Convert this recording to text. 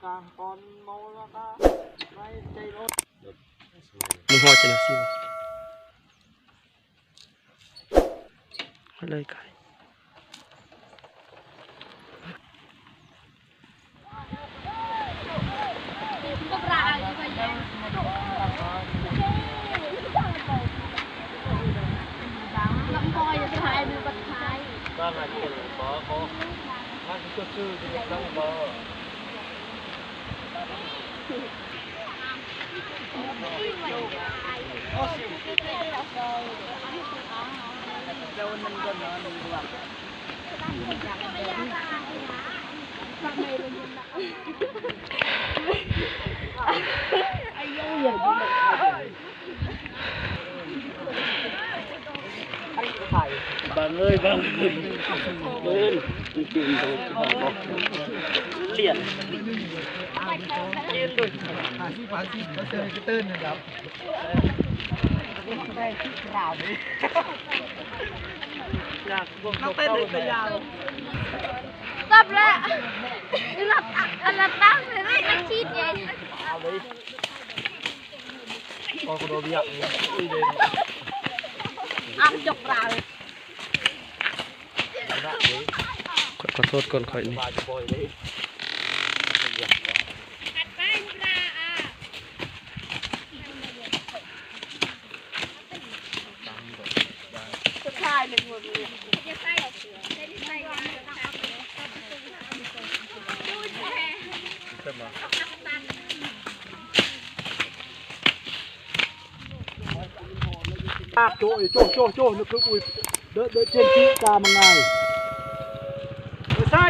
ຕາມຕອນເມົາແລ້ວກໍໄວ້ໃຈລົດ ມຶງຮອດຈັ່ງຊີ້ ມາເລີຍໄກ່. ບັງເອີຍ ບັງເອີຍ ເອີຍ ມັນກິນໂດນ ລຽນ ນັກເຕະເລັກກະຍາວ ຕັບລະ ລັບ ອັນລະຕັບເລີຍ ນັກຂີດໃຫຍ່ ອັນຈົກລາວ ຂ້ອຍຂໍໂທດກ່ອນ ຂ້ອຍນີ້ ສຸດທ້າຍເປັນຄົນ ໂຈ ໂຈ ໂຈ ໂຈ ນຶກຄືອຸຍ ເດີ ເດີ ຈຽນ ຈີ ກາ ມາງາຍ ເອີ ໃສ່.